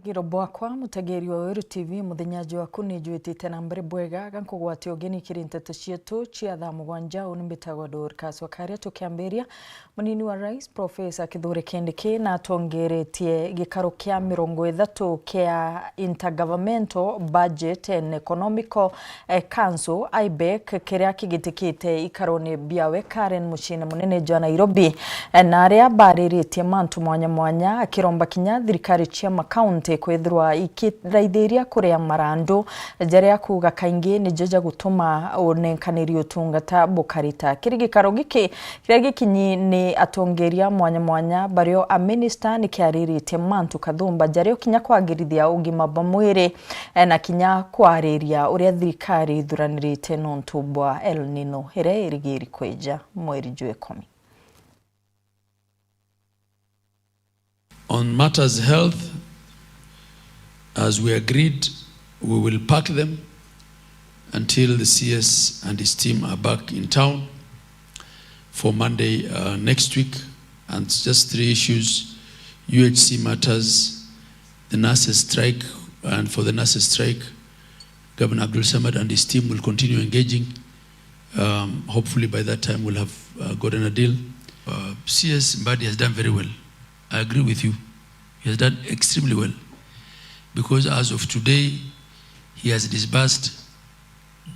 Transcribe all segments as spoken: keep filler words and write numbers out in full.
Iro bwakwa, mutegeri wa Weru T V, muthenya jwaku ni jwitite na mbere bwega, ga nkugwate ugeni kiri nteto cietu cia thaa mugwanja. Uni mbitagwa Dorcas Wakaria. Tukiambiria, munini wa rais, Professor Kithure Kindiki, natongeretie gikaro kia mirongo ithatu kia Intergovernmental Budget and Economical eh, Council, IBEC, kiria kigitikite ikarone biawe Karen muciine munene jwa Nairobi, eh, na aria bariritie mantu mwanya mwanya, akiromba kinya thirikari cia makaunti kwithirwa ikiraithiria kuria marandu, jaria kuuga kaingi nijo jagutuma unenkaniri utungata bukarita. Kiri gikaro giki kiria gikinyi ni atongeria mwanya mwanya, bario a minister, nikiariritie mantu kathumba jario kinya kwagirithia ugima bwa mwiri, eh, na kinya kwariria uria thirikari ithuranirite nontu bwa El Nino iria irigiri kwija mweri jwa ikumi. On matters health, as we agreed, we will park them until the C S and his team are back in town for Monday, uh, next week. And just three issues: U H C matters, the nurses strike, and for the nurses strike, Governor Abdul Samad and his team will continue engaging. Um, hopefully by that time we'll have, uh, gotten a deal. Uh, C S Mbadi has done very well. I agree with you. He has done extremely well because as of today, he has disbursed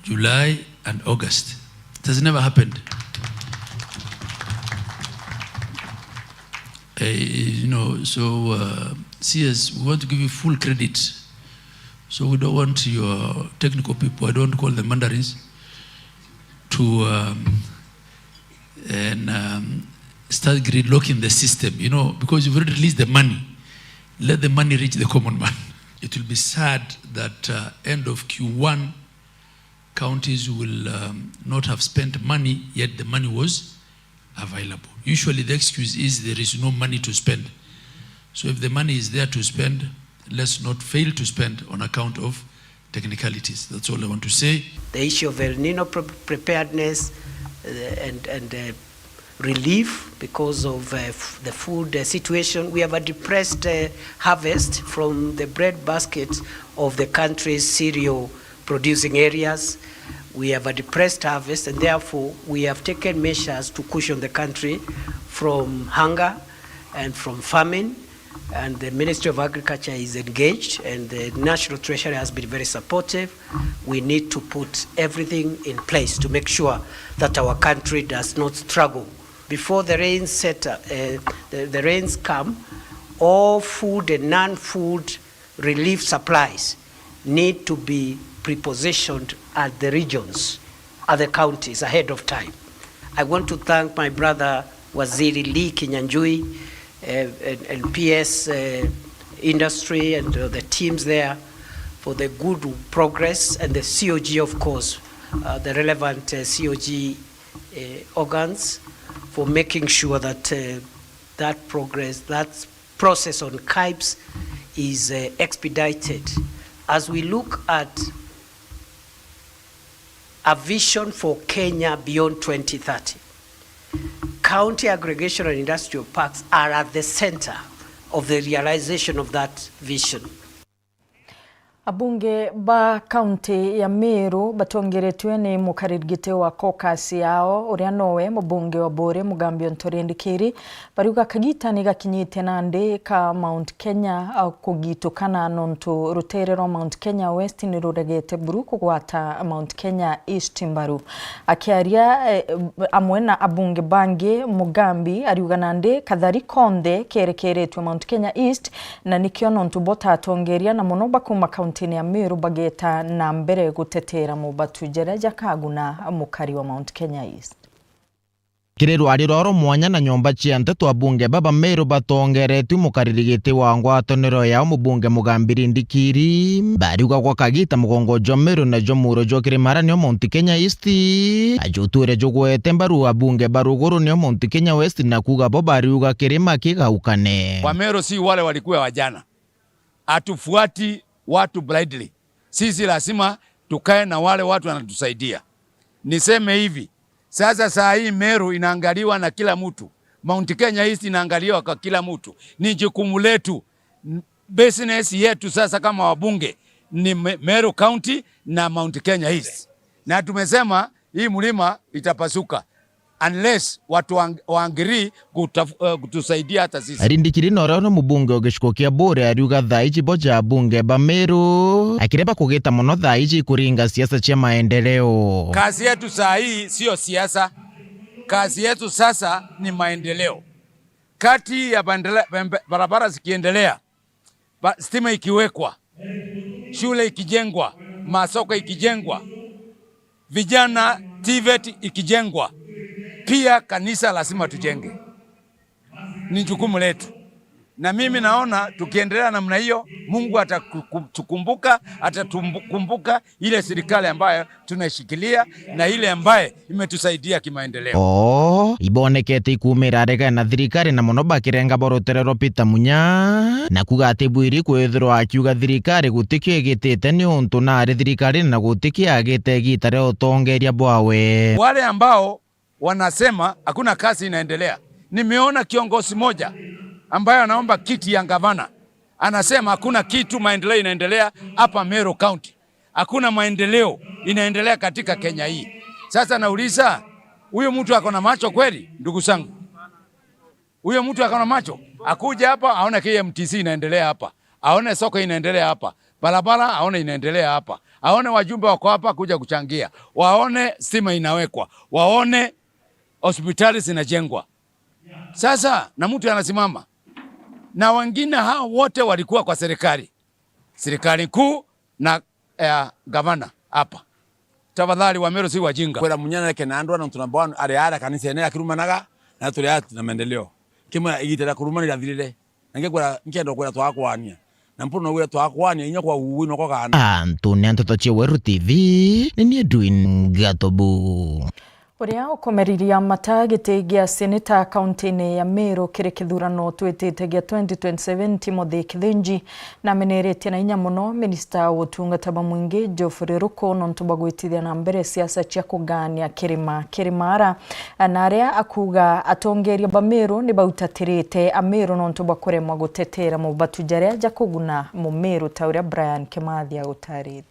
July and August. It has never happened. Eh, you know, so, uh, C S, we want to give you full credit. So we don't want your technical people, I don't call them mandarins, to, um, and, um, start gridlocking the system, you know, because you've already released the money. Let the money reach the common man. It will be sad that, uh, end of Q one, counties will, um, not have spent money, yet the money was available. Usually the excuse is there is no money to spend. So if the money is there to spend, let's not fail to spend on account of technicalities. That's all I want to say. The issue of El Nino pre-, preparedness, uh, and, and, uh, relief because of, uh, f-, the food, uh, situation. We have a depressed, uh, harvest from the bread basket of the country's cereal producing areas. We have a depressed harvest, and therefore we have taken measures to cushion the country from hunger and from famine. And the Ministry of Agriculture is engaged, and the National Treasury has been very supportive. We need to put everything in place to make sure that our country does not struggle. Before the rains set, uh, the, the rains come, all food and non-food relief supplies need to be prepositioned at the regions, at the counties ahead of time. I want to thank my brother Waziri Lee Kinyanjui, uh, and, and P S, uh, industry and, uh, the teams there for the good progress, and the C O G, of course, uh, the relevant, uh, C O G, uh, organs for making sure that, uh, that progress, that process on KIPES is, uh, expedited. As we look at a vision for Kenya beyond twenty thirty, county aggregation and industrial parks are at the center of the realization of that vision. Abunge ba kaunti ya Meru batongeretue ni mukariri giti wa caucus yao, uria nowe mubunge wa Buuri, Mugambi Onturi Ndikiri, bariuga kagita ni gakinyite nandi ka Mount Kenya, a, kugitukana nontu rutere rwa Mount Kenya West ni ruregete buru kugwata Mount Kenya East mbaru. Akiaria, eh, amwe na abunge bangi, Mugambi ariuga nandi kathari konthe kerekeretwe Mount Kenya East, na nikio nontu bo ta atongeria na mono ba kuuma kauntine ya Meru bageta na mbere gutetera mobatu jaria jakaguna mukari wa Mount Kenya East. Kiri rwari rwao rwa mwanya na nyomba cia nteto, abunge baba Meru batongeretue mukariri giti wa ngwataniro yao, mubunge Mugambi Ndikiri, bariuga gwa kagita mugongo jwa Meru na jwa muuro jwa kirimara nio Mount Kenya East, ajutwire jugwete mbaru abunge ba ruguru nio Mount Kenya West, na kuuga bo bariuga kirima kigaukane. Wameru si wale walikuwa wa jana. Hatufuati watu blindly. Sisi lazima tukae na wale watu wanatusaidia. Niseme hivi, sasa saa hii Meru inaangaliwa na kila mtu. Mount Kenya East inaangaliwa kwa kila mtu. Ni jukumu letu. N-, Business yetu sasa kama wabunge ni Me-, Meru County na Mount Kenya East. Na tumesema hii mlima itapasuka unless watu wa, wa agree kutaf-, eh, kutusaidia hata sisi. Rindikiri na uria ni mubunge o gicigo kia Buuri ariuga thaa iji bo ja abunge ba Meru akireba kugita mono thaa iji kuringa siasa cia maendeleo. Kazi yetu saa hii sio siasa. Kazi yetu sasa ni maendeleo. Kati ya bandele-, bembe-, barabara zikiendelea, ba-, stima ikiwekwa, shule ikijengwa, masoko ikijengwa, vijana TVET ikijengwa, pia kanisa lazima tujenge. Ni jukumu letu. Na mimi naona tukiendelea namna hiyo, Mungu atatukumbuka, atatukumbuka ile serikali ambayo tunashikilia na ile ambaye imetusaidia kimaendeleo. Oo, ibonekete ikumira aregana na thirikari na mono bakirenga bo rutere rwa Peter Munya, na kuga ati bwiri kwithirwa akiuga thirikari gutikio igitite ni untu nari thirikari na gutikio agite igita ria utongeria bwawe. Wale ambao wanasema hakuna kazi inaendelea. Nimeona kiongozi moja ambaye anaomba kiti ya gavana, anasema hakuna kitu maendeleo inaendelea hapa Meru County. Hakuna maendeleo inaendelea katika Kenya hii. Sasa nauliza, huyo mtu ako na macho kweli, ndugu zangu? Huyo mtu ako na macho? Akuje hapa aone K M T C inaendelea hapa, aone soko inaendelea hapa, barabara aone inaendelea hapa, aone wajumbe wako hapa kuja kuchangia, waone stima inawekwa, waone hospitali zinajengwa. Sasa na mtu anasimama, na wengine hao wote walikuwa kwa serikali, serikali kuu na, eh, gavana hapa. Tafadhali, Wameru si wajinga. Kwira Munya nareke na andwa, nontu number one ari aria kanisene akirumanaga, na turi aria na maendeleo. Kimwe igita ria kurumana rirathirire. Na ngikwira, nkienda kwira twakwania. Na mpuno wira twakwania, inya kwa uwi noko kana. Antu ni Nteto cia Weru T V, ni nie Edwin Gatobu. Uria ukomeriria mata giti gia seneta kaunti-ini ya Meru kiri kithurano twitite gia twenty twenty-seven, Timothy Kithinji, nameneretie na inya mono minista wa utungata bwa mwingi Geoffrey Ruku nontu bwa gwitithia na mbere siasa cia kugania kirima kiri mara, na aria akuuga atongeria ba Meru ni bautatirite Ameru nontu bwa kuremwa gutetera mobatu jaria jakuguna Mumeru, ta uria Brian Kimathi agutaririe.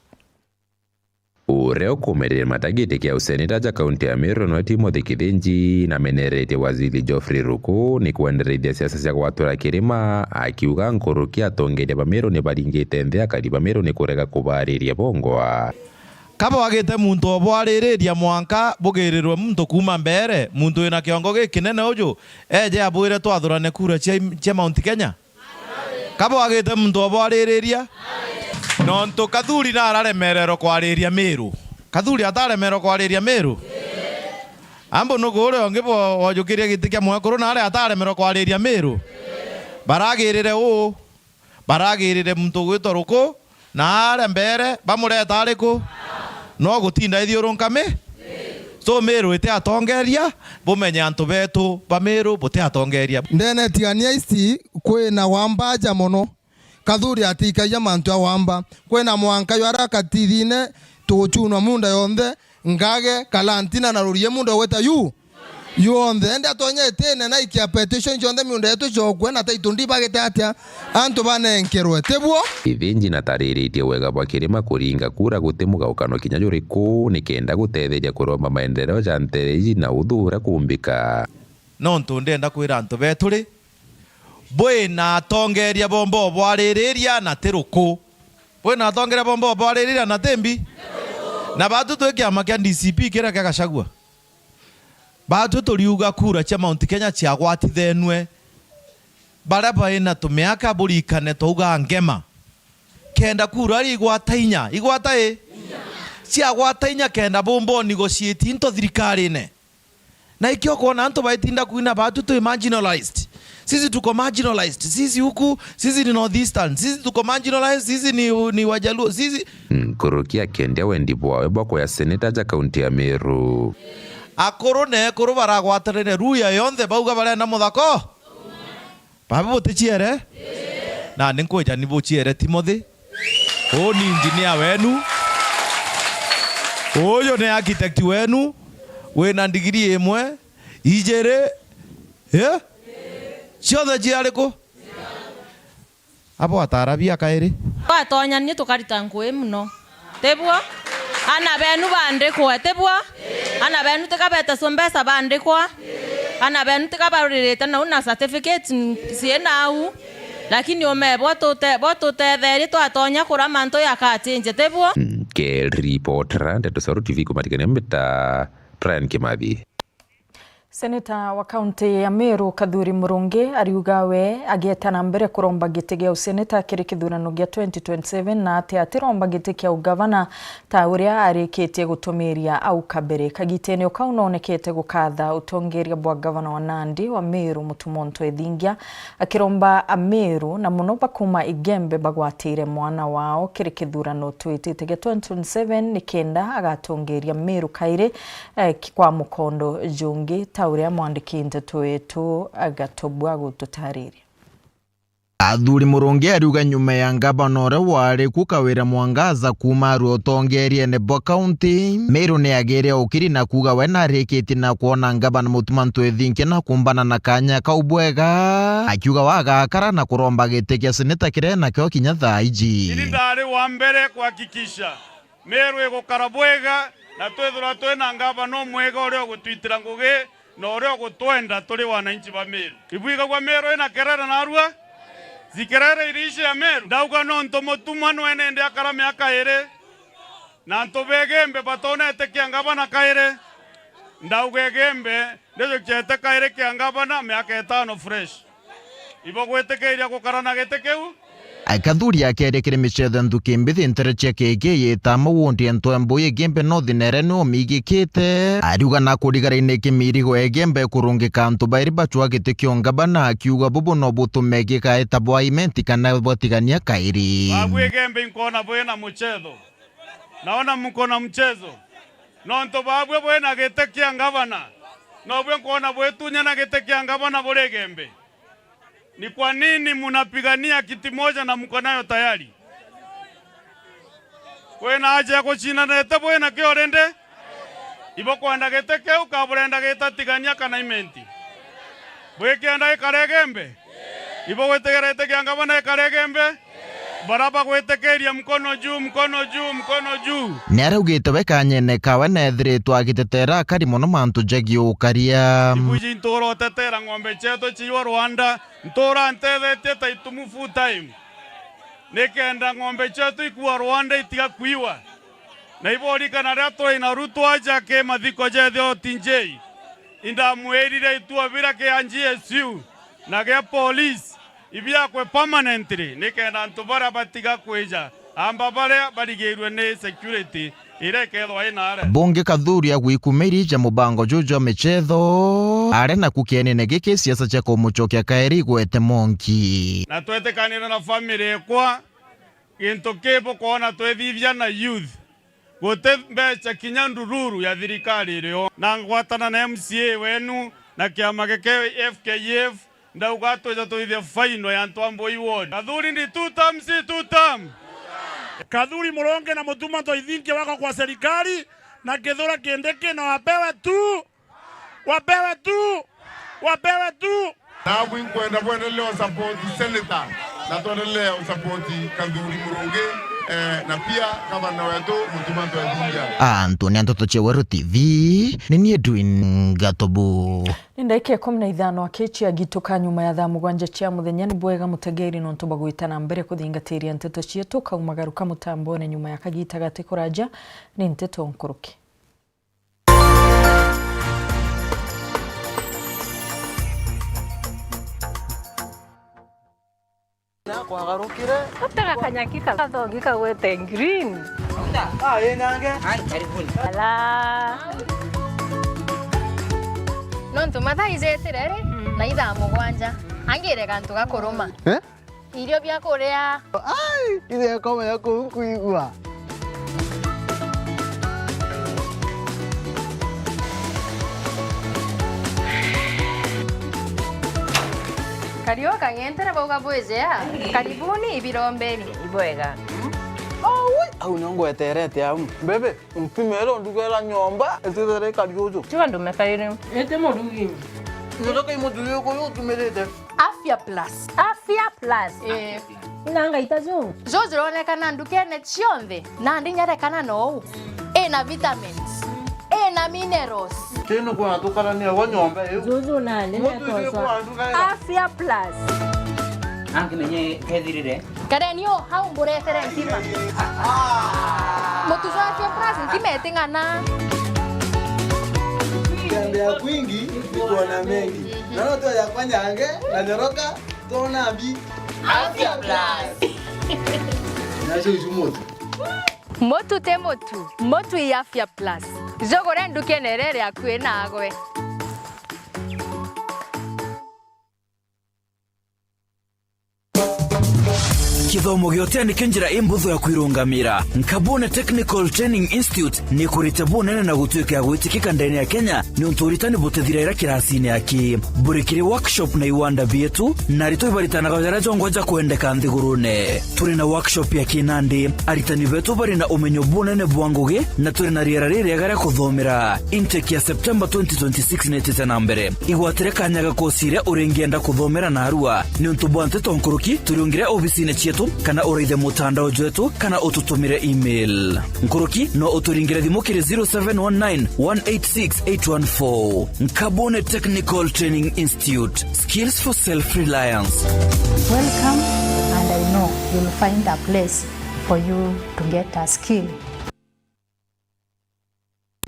Uria ukumereria mata giti kia useneta ja kaunti ya Meru noe Timothy Kithinji nameneretie waziri Geoffrey Ruku ni kwenderethia siasa cia gwatwira kirima, akiuga nkuruki atongeria ba Meru ni baringite nthi akari ba Meru ni kurega kubariria bongwa. Ka bwagite muntu obwaririria mwanka bugirirwe muntu kuuma mbere, muntu wina kiongo gikinene uju eje abwire twathurane kura cia, cia Mount Kenya? Ka bwagite muntu obwaririria? Nontu Kathuri nararemererwa kwariria Miru. Kathuri ataremererwa kwariria Miru? Ambu nuku uria ungi bo-, wojukiria giti kia mwekuru nari ataremererwa kwariria Miru? Baragirire uu? Baragirire muntu ugwitwa Ruku, na aria mbere bamureta ariku? No gutinda ithiurunka mi? So Miru iti atongeria, bumenye antu betu ba Miru buti atongeria. Ndene Tigania East kwina wamba aja mono. Kathuri atikagia mantu ya wamba. Kwina mwanka jwa aria katithine tuguchunwa munda yonthe, Ngage, Kalantina na Rurie munda ugwita yu. Yonthe, ende atonya itine na ikia petition cionthe miunda yetu icokwe na title deed bagite atia? Antu banenkerwe, tibwo? Ithinji natariritie wega bwa kirima kuringa kura guti mugaukano kinya juriku, nikenda gutetheria kuromba maendeleo ja ntere iji na uthu uria kumbika. Nontu ndenda kwira antu betu ri, bwina atongeria bomba obwaririria na ti Ruku. Bwina atongeria bomba obwaririria na ti mbi. Na batu twi kiama kia D C P kiria kia Gachagua. Baatwi turiuga kura cia Mount Kenya ciagwatithenue, baria baina tumiaka burikane twauga ngema. Kenda kura ri igwata inya, igwata i? Ciagwata inya kenda bumba negotiate into thirikarine. Na ikio kwona antu baitinda kwina baatwi twi marginalized. Sisi tuko marginalized. Sisi huku, sisi ni North Eastern. Sisi tuko marginalized. Sisi ni, ni Wajaluo. Sisi Nkuruki akiendia wendi bwawe bwa kuya seneta ja kaunti ya Meru. Akuru na ekuru baragwatanire Luhya yonthe bauga barenda muthako. Babi buticiere? Na ni nkwija ni buciere Timothy. Uu ni engineer wenu. Uyu ni architect wenu. Wina ndigiri imwe, ijiri, eh? Cionthe ciariku? abo atarabia kairi. Twatonya ni tukarita ngui mono. Tibwo? Ana benu bandikwe, tibwo? Ana benu tika betecu mbeca bandikwa. Ana benu tika baririte nau na certificate ciina au. Lakini ume bo tute-, bo tutetherie twatonya kura mantu yakachinje, tibwo? Nkiripotera ndeto cia Uru T V kumatikania mbita Brian Kimathi. Seneta wa kaunti ya Meru, Kathuri Murungi, ariuga we agieta na mbere kuromba giti gia useneta kiri kithurano gia twenty twenty-seven, na ati atiromba giti kia ugavana ta uria arikitie gutumiria au kabere. Kagitene o kau noonekete gukatha utongeria bwa gavana wa Nandi wa Meru, Mutuma M'Ethingia, akiromba Ameru na mono bakuma Igembe bagwatire mwana wao kiri kithurano twitite gia twenty twenty-seven, nikenda agatongeria Meru kairi eh, ki-, kwa mukondo jungi, ta uria mwandiki nteto wetu Gatobua agututariria. Athuri Murungi ariuga nyuma ya ngavana uria wari ku Kawira Mwangaza kuuma arua utongeriene bwa kaunti, Meru ni agire ukiri na kuuga we narikitie na kwona ngavana Mutuma M'Ethingia na kumbana na kanya kau bwega, akiuga wagakara na kuromba giti kia seneta kiria nakio kinya thaa iji. Ini ndari wa mbere kuhakikisha Meru igukara bwega, na twithirwa twina ngavana umwega uria ugutwitira ngugi na uria ugutwenda turi wananchi ba Meru. Ibwigagua Meru ina kerere narua? Zi kerere iriici ya Meru? Ndauga nontu Mutuma nwene indi akara miaka iri, na antu ba Igembe batonete kia ngavana kairi. Ndauga Igembe ndijo kiete kairi kia ngavana miaka itano fresh. Ibo gwitikiria gukara na giti kiu? Kathuri akeria kiri michetho nthuki mbithi ntere cia K K yita maundi ntwe mbuyi Igembe North nere ni umigikite. Ariuga na kurigara-ini kimirigo Igembe kurungika antu bairi bacwa giti kia ungavana, akiuga bubu no butume gikaeta bwa imenti kana bwatigania kairi. Babu Igembe inkona bwina muchetho. Naona mko na mchezo. Nontu babwe bwina giti kia ngavana, nobwe nkwona bwitunyana giti kia ngavana buri Igembe. Ni kwa nini mnapigania kiti moja na mko nayo tayari? Kwina haja ya kucindana ete bwina kio rindi? Ibo kwenda giti kiu ka burenda gita tigania kana imenti? Bwikienda gikare Igembe? Ibo gwitigirite kia ngavana gikare Igembe? Bara bagwitikiria mkono juu, mkono juu, mkono juu. Ni araugite we kanyene kawe neethiritwe agitetera akari mono mantu jegii ukaria. Ibu iji ntuura utetera ng'ombe cietu ciiwa Rwanda, ntuura ntethetie ta itumu full time. Nikenda ng'ombe cietu ikua Rwanda itiga kwiwa. Na iborikana riria twai na Ruto aja ki mathiko ja Ethioti Njei, indamwirire itua bira kia G S U na gia police ibiakwe permanently, nikenda antu baria batiga kwija amba baria barigirue ni security iria ikethwa inare. Bungi Kathuri agwikumiri ja mubango juju jwa michetho, aria naku kienene giki siasa cia kumucokia kairi igwete monki. Na twetikanire na family ekwa, gintu ki bukwona twithithia na youth, guti mbeca kinya ndururu ya thirikari irio. Na ngwatana na M C A wenu na kiama giki F K F, ndauga twija twithie faino ya antu a Mbui ward. Kathuri ndi two term, si two term? Kathuri Murungi na Mutuma M'Ethingia wako kwa serikali, na Kithure Kindiki na wapewe tu. Wapewe tu! Wapewe tu! Nabu inkwenda bwendelee usupport senator, na twendelee usupport Kathuri Murungi, eh, na pia gavana wetu Mutuma M'Ethingia. Antu ni nteto cia Weru T V, ni nie Edwin Gatobu. Ni ndagika ikumi na ithano aki ciagituka nyuma ya thaa mugwanja cia muthenya. Ni bwega mutegeri nontu bwa gwita na mbere kuthingatiria nteto cietu. Kaumagaruka mutambone nyuma ya kagita gati kuraja, ni nteto nkuruki. Kwagarukire. Atega kanyaki ka-, gathogi kagwete green. Ah, ĩ nange. Ai, karibuni. Ala. Nontu mathaa ijetire ri, mm, na ithaa mugwanja. Angire gantu gakuruma. Eh? Irio bia kuria. Ai, ithe akomenya kuu nkuigua. Kariu kang'entere bauga bwijea. Karibuni ibirombeni. Ibwega. Aui, au nio ngweterete au. Mbebe, mpimere ndugera nyomba, itithere kariuju. Tiga ndume kairi. Ite murugi. Ndio kai mutugi kuyu utumirite. Afya Plus. Afya Afya Plus. Eh. Ina ngaita ju? Ju jironekana ndukene cionthe, nandi nyarekana nou. Ina vitamins, ina minerals. Tino kwa tukarania wa nyomba iu. Juju nani. Mutu isi kwa nduga. Afya Plus. Angimenye kethirire. Kareni o hau mburetere ntima. Mutu jwa Afya Plus ntima iting'ana. Kutembea kwingi ni kuona mengi. Naona tu ya kwanyange na nyoroka. Tona mbi. Afya Plus. Nacio icu mutu. Mutu ti mutu, mutu i Afya Plus. Jugure ndukene iria iri akui naagwe. Kithomo gia utia nikio njira imbuthu ya kwirungamira. Nkabune Technical Training Institute ni ikurite bunene na gutuika ya gwitikika ndene ya Kenya, niuntu uritani butithiraira kirasine aki. Buri kiri workshop na iwanda bietu, na aritwa ibaritanaga jaria jongwa ja kwendeka nthigurune. Turi na workshop ya kinandi, aritani betu bari na umenyo bunene bwa ngugi, na turi na riera ririega ria kuthomera. Intake ya September twenty twenty-six nitite na mbere. Igwatire kanya ga kosi iria uringienda kuthomera narua. Niuntu bwa nteto nkuruki, turiungire obisine cietu, kana uraithe mutandao jwetu, kana ututumire email. Nkuruki, no uturingire thimu kiri zero seven one nine, one eight six, eight one four. Nkabune Technical Training Institute. Skills for self-reliance. Welcome, and I know you'll find a place for you to get a skill.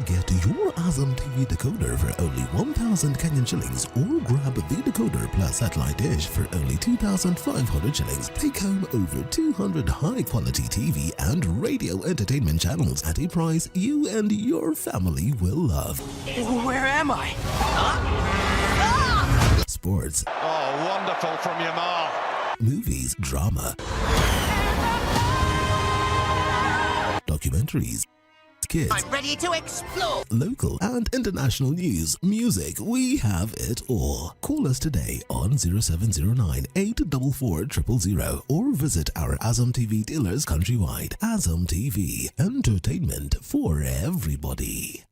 Get your Azam T V decoder for only one thousand Kenyan shillings or grab the decoder plus satellite dish for only two thousand five hundred shillings. Take home over two hundred high-quality T V and radio entertainment channels at a price you and your family will love. Where am I? Sports. Oh, wonderful from Yamal. Movies, drama. Documentaries. Kids. I'm ready to explore. Local and international news, music, we have it all. Call us today on zero seven zero nine, eight double four, triple zero or visit our Azam T V dealers countrywide. Azam T V, entertainment for everybody.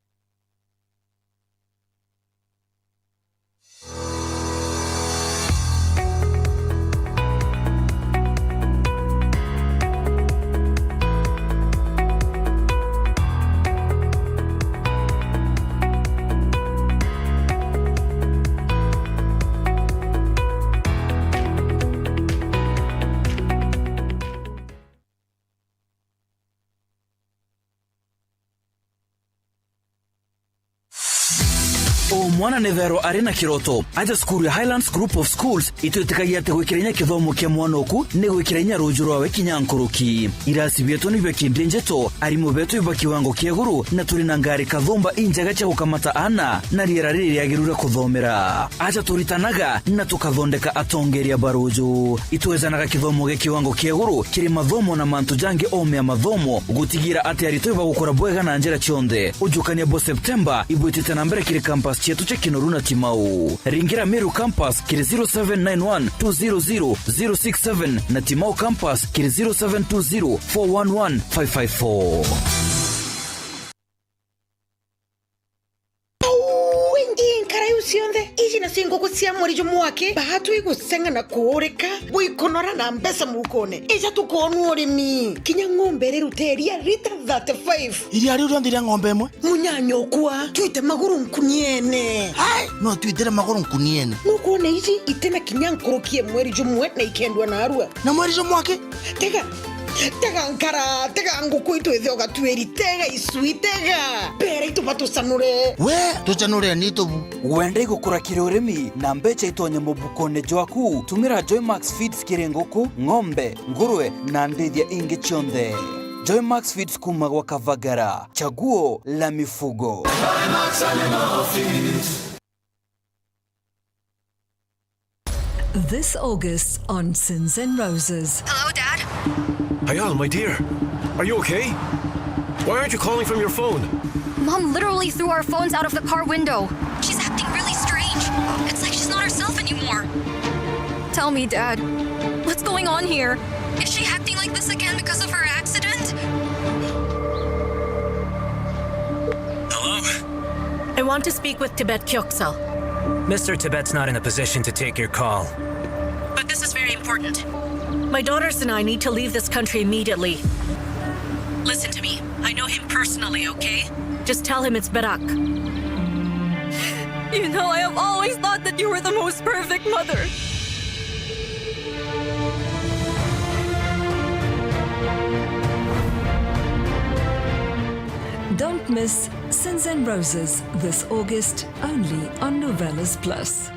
O mwana ni thairo ari na kiroto. Aja cukuru ya Highlands Group of Schools itwitikagia ati gwikira inya kithomo kia mwana oku ni gwikira inya ruju rwawe kinya nkuruki. Irasi bietu ni bia kindi njeto, arimu betu iba kiwango kia iguru, na turi na ngari kathumba injega cia gukamata aana na riera riri riagiru ria kuthomera. Aja turitanaga na tukathondeka atongeria ba ruju. Itwejanaga kithomo gia kiwango kia iguru kiri mathomo na mantu jangi o mea mathomo, gutigira ati aritwa ibagukura bwega na njira cionthe. Ujukania bwa Septemba ibwitite na mbere kiri campus cietu cia Kinoru na Timau. Ringira Meru campus kiri zero seven nine one, two zero zero, zero six seven na Timau campus kiri zero seven two zero, four one one, five five four. Wingi nkara iu cionthe, iji nacio nguku cia mweri jumwe aki, baatu iguceng'a na kuurika, bwikunora na mbeca mukone. Ija tukoonua urimi. Kinya ng'ombe irirute iria lita thirty-five. Iria riu rionthe ria ng'ombe imwe? Munyanya ukwa, twite maguru nkuniene. Hai! No twitire maguru nkuniene. Nukwona iji itina kinya nkuruki ya mweri jumwe na ikendwa narua. Na mweri jumwe aki? Tega, tega nkara, tega nguku itu ithe ugatuiri, tega icui, tega. Bera itu batucanure. We, tucanure ni tubu. Wenda igukura kiri urimi na mbeca itonye mubukone jwaku? Tumira Joymax Feeds kiri nguku, ng'ombe, ngurwe na ndithia ingi cionthe. Joymax Feeds kuma gwa Kavagara, chaguo la mifugo. This August on Sins and Roses. Hello, Dad? Hayal, my dear. Are you okay? Why aren't you calling from your phone? Mom literally threw our phones out of the car window. She's acting really strange. It's like she's not herself anymore. Tell me, Dad, what's going on here? Is she acting like this again because of her accident? Hello? I want to speak with Tibet Kyoksal. Mister Tibet's not in a position to take your call. But This is very important. My daughters and I need to leave this country immediately. Listen to me. I know him personally, okay? Just tell him it's Barak. You know, I have always thought that you were the most perfect mother. Don't miss Sins and Roses this August, only on Novelas Plus.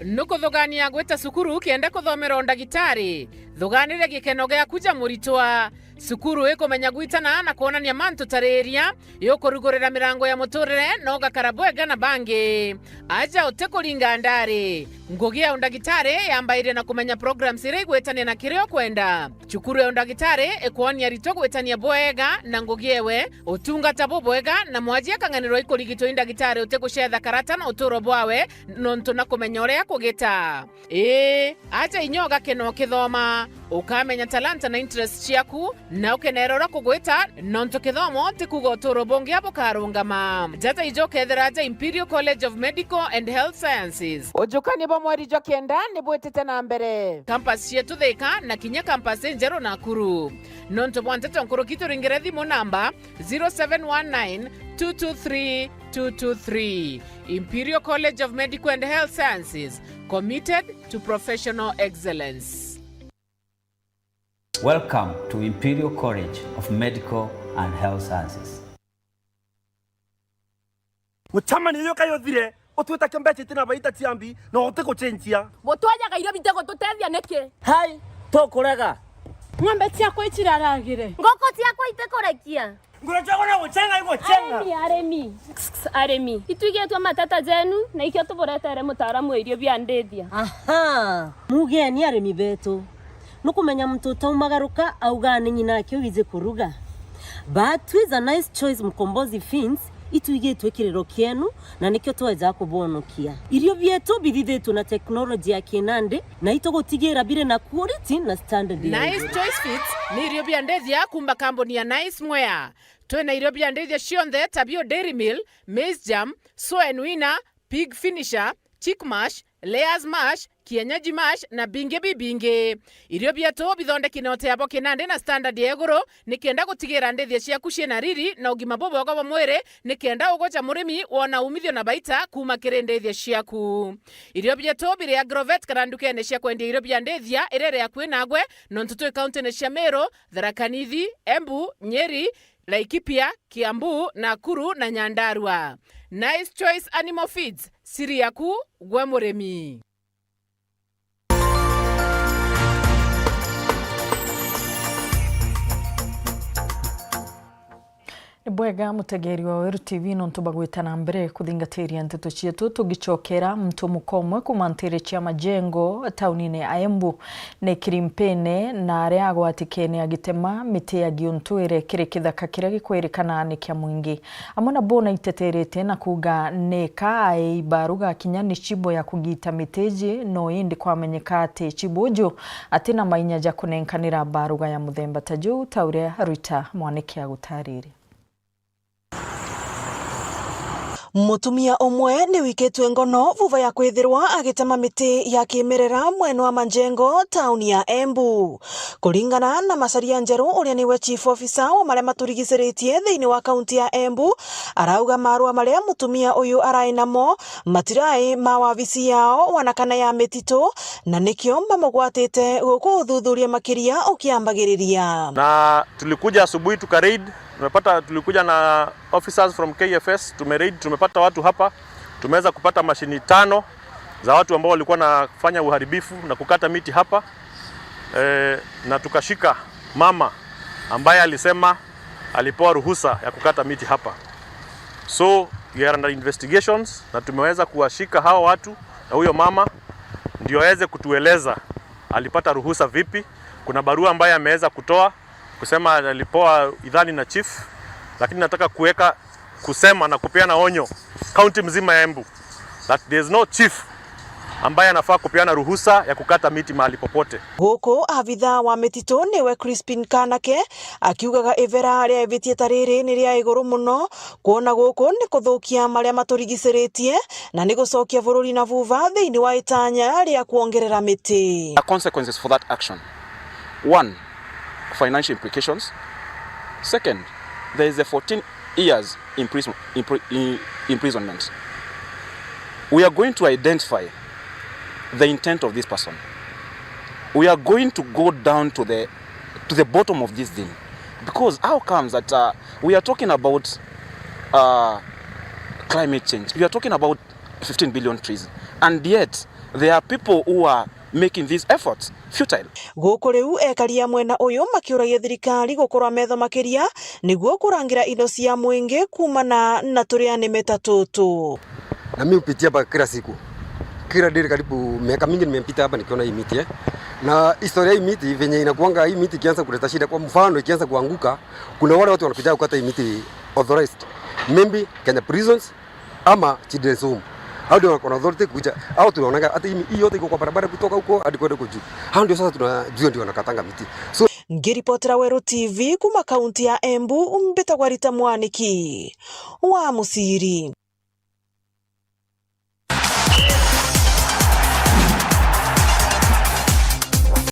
Nukuthugania gwita cukuru kenda kuthomera undagitari? Thuganire gikeno giaku ja muritwa. Cukuru ikumenya gwitana na kwonania mantu tariria, yukurugurira mirango ya muturire na ugakara bwega na bangi. Aja utikuringa ndari. Ngugi ya undagitari yambairie na kumenya programs iria igwitania na kiria ukwenda. Cukuru ya undagitari ikwonia aritwa gwitania bwega na ngugi ewe, utungata bubwega, na mwaji akang'anirwa ikurigitwa i ndagitari utigucetha karata na uturo bwawe, nontu na kumenya uria kugita. Ii, aja inya ugakena ukithoma, ukamenya talanta na interest ciaku, na ukenera uria kugwita, nontu kithomo ti kuuga uturo bungi bukarungama. Jata ijo ukethira aja Imperial College of Medical and Health Sciences. Ujukania bwa mweri jwa kenda ni bwitite na mbere. Campus cietu Thika na kinya campus injeru Nakuru. Nontu bwa nteto nkuruki, turingire thimu namba zero seven one nine two two three two two three. Imperial College of Medical and Health Sciences, committed to professional excellence. Welcome to Imperial College of Medical and Health Sciences. Mucemanio uyu kayu uthire, utwita kia mbeca itina baita cia mbi, na utigucenjia. Mutwajaga irio bitigututethia niki? Hai, tukurega. Ng'ombe ciakwa iciraragire. Nguku ciakwa itikurekia. Nguru ciakwa no gucenga igucenga. Arimi, arimi. Arimi. Itwigitwe mateta jenu, na ikio tuburetere mutaaramu wa irio bia ndithia. Aha. Mugeni arimi betu. Nukumenya muntu utaumagaruka auga ni ng'ina ake wiji kuruga. But with a nice choice Mkombozi Feeds, itwigitwe kiriro kienu, na nikio tweja kubwonokia. Irio bietu bithithitwe na teknoloji ya kinandi, na itugutigira biri na quality na standard ya iguru. Nice Choice Feeds ni irio bia ndithia kuuma kambuni ya Nice Mwea. Twina irio bia ndithia cionthe ta bio Dairy Meal, Maize Germ, Soen Winner, Pig Finisher, Chick Mash, Layers Mash, Kienyeji Mash na bingi bibingi. Irio bietu bithondeki na uteabo kinandi na standard ya iguru, nikenda gutigira ndithia ciaku ciina riri na ugima bubwega bwa mwiri, nikenda ugwe ja murimi wona umithio na baita kuuma kiri ndithia ciaku. Irio bietu biri Agrovet kana ndukene cia kwendia irio bia ndithia iria iri akui nagwe, nontu twi kauntine cia Meru, Tharaka Nithi, Embu, Nyeri, Laikipia, Kiambu, Nakuru na Nyandarua. Nice Choice Animal Feeds, siri yaku gwe murimi. Ni bwega mutegeeri wa Weru T V nontu bagwita na mbere kuthingatiria nteto cietu. Tugicokera, muntu muka umwe kuuma ntiiri cia Majengo taunine ya Embu ni kiri mpine na aria agwatikene agitema miti ya giuntwire kiri kithaka kiria gikwirikana ni kia mwingi. Amwe nabo naiteterete na kuuga ni ka aei baruga kinya ni cibo ya kugita miti iji, no indi kwamenyeka ati cibo uju atina mainya ja kunenkanira baruga ya muthemba ta juu, ta uria Rita Mwaniki agutariria. Mutumia umwe ni wikitwe ngono vuva ya kwithirwa agitema miti ya kimerera mwena wa Majengo, tauni ya Embu. Kuringana na Macharia Njeru, uria niwe chief officer wa maria maturigiciritie thiini wa kaunti ya Embu, arauga marua maria mutumia uyu arai namo matirai ma wabici yao wana kana ya mititu, na nikio mamugwatite guku uthuthuria makiria ukiambagiriria. Na tulikuja asubuhi tuka raid, tumepata, tulikuja na officers from K F S, tume raid, tumepata watu hapa, tumeweza kupata mashini tano za watu ambao walikuwa wanafanya uharibifu na kukata miti hapa. Eh, na tukashika mama ambaye alisema alipewa ruhusa ya kukata miti hapa. So, we are under investigations na tumeweza kuwashika hawa watu na huyo mama ndio aweze kutueleza alipata ruhusa vipi. Kuna barua ambayo ameweza kutoa kusema alipewa idhini na chief, lakini nataka kuweka, kusema na kupeana onyo kaunti mzima ya Embu that there is no chief ambaye anafaa kupeana ruhusa ya kukata miti mahali popote. Guku abitha wa mititu niwe Crispin Kanake akiugaga ivera ria ibitie ta riri ni ria iguru muno, kwona guku ni kuthukia maria maturigiciritie na ni gucokia bururi na vuva thiini wa itanya ria kwongerera miti. The consequences for that action. One, financial implications. Second, there is a fourteen years imprison, impri, i, imprisonment. We are going to identify the intent of this person. We are going to go down to the, to the bottom of this thing. Because how comes that, uh, we are talking about, uh, climate change, we are talking about fifteen billion trees, and yet there are people who are making these efforts futile. Guku riu ekari a mwena uyu makiuragia thirikari gukorwa metho makiria niguo kurangira indo cia mwingi kuumana na turianime ta tutu. Na mimi hupitia hapa kila siku. Kila day karibu miaka mingi nimempita hapa nikiona hii miti, eh. Na historia hii miti venye inakuanga, hii miti ikianza kuleta shida, kwa mfano ikianza kuanguka, kuna wale watu wanakuja kukata hii miti authorized. Maybe Kenya Prisons, ama Children's Home. Hao ndio wako na authority kuja. Hao tunaonaga hata hii, hii yote iko kwa barabara kutoka huko hadi kwenda huko juu. Hao ndio sasa tunajua ndio wanakatanga miti. So, ngiripotera Weru T V kuma kaunti ya Embu, mbitagwa Rita Mwaniki wa Musiri.